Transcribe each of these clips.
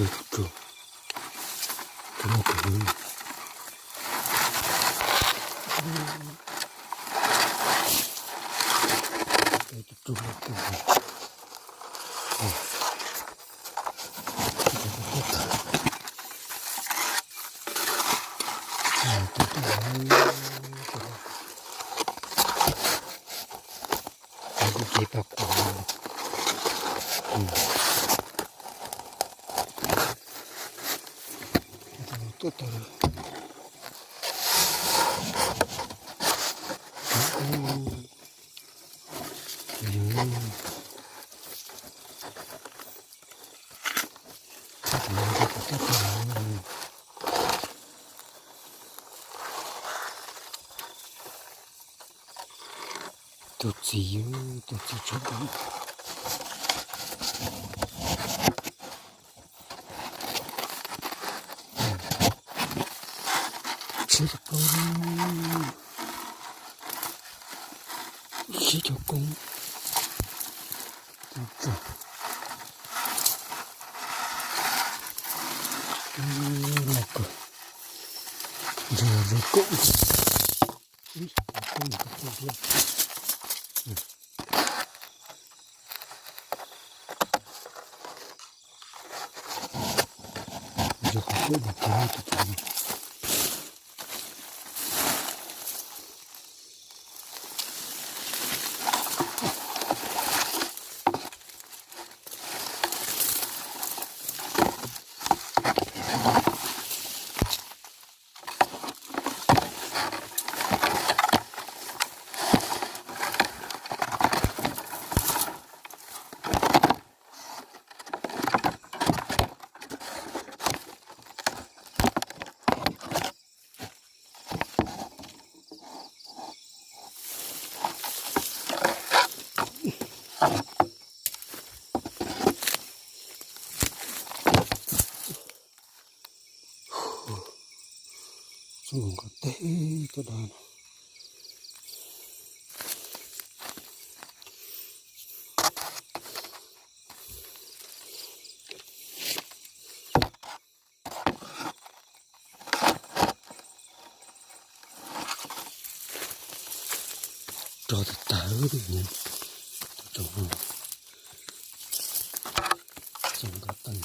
Tus, tus, tus no tus, tus, tus, tus, tus, kuv ces tau kuv. Tuaj tau. Tus txiv, tus txiv tshaj dab. Siab cov koob, siab cov koob. Los kawg, zoo zoo koob. Zoo qhov koob mas kawg tus txiv. Txhob nkaus teg cov dab no. Rog tawv tawv, tus tsoom no, txhob nkaus teg.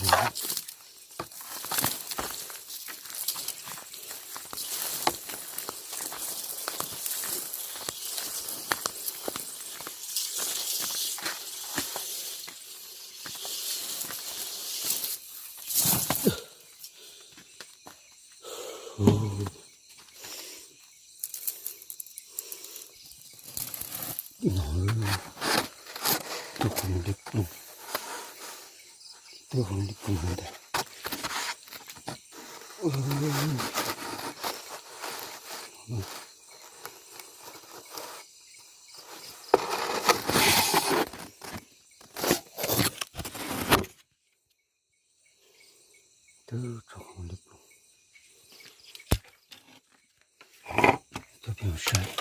No, tuaj qhov muag li ploog, tuaj qhov muag li ploog ntag. Twb tso qhov muag li ploog. Tuaj pem saib.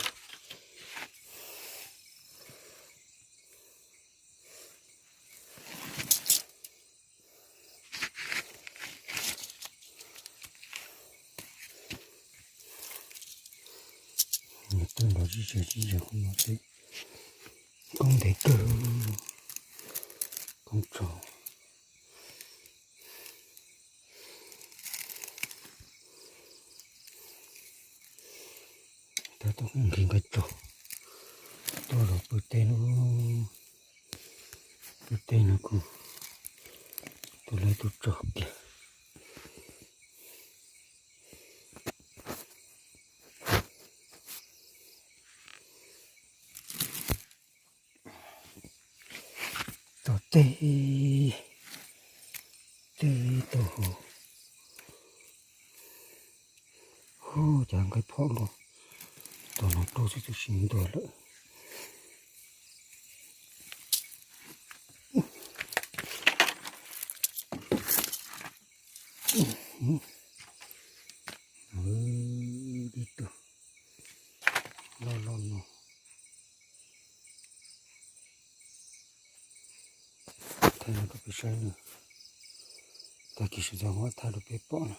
Nws twb nrov zib zis zib zis qhov no thiab. Koob ntev kawg, koob tsaus. Tab tom nqhis nqaij tsaus, tuaj los pw teb no, pw teb no kuj tus lawv tus tsaus kiag. Tau teb, teb tau hauv. Hu, cov nqaij phom los tom no rau xwb tab sis ntuag lawm. Dib tug loj loj no. Thaij no rau peb saib na. Tag kis sawv ntxov muab thaij rau peb pom na.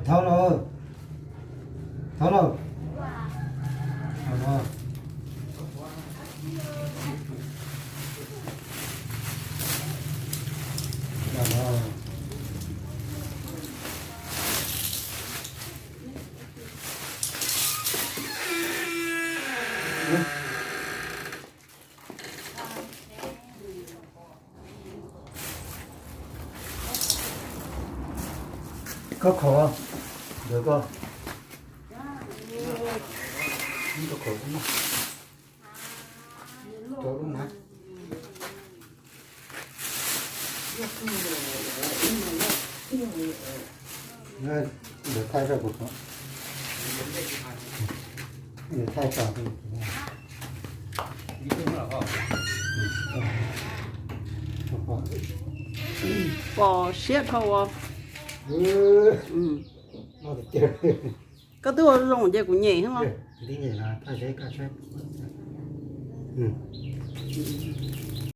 Thov lauj, thov lauj. Koj khov, ntawd koj, koj khov, rau lub na. Ntawd thaij rau kuv, ntawd thaij rau kuv. Pom siab dhau os. Koj twb ua zoo ces kuv nyem heev os.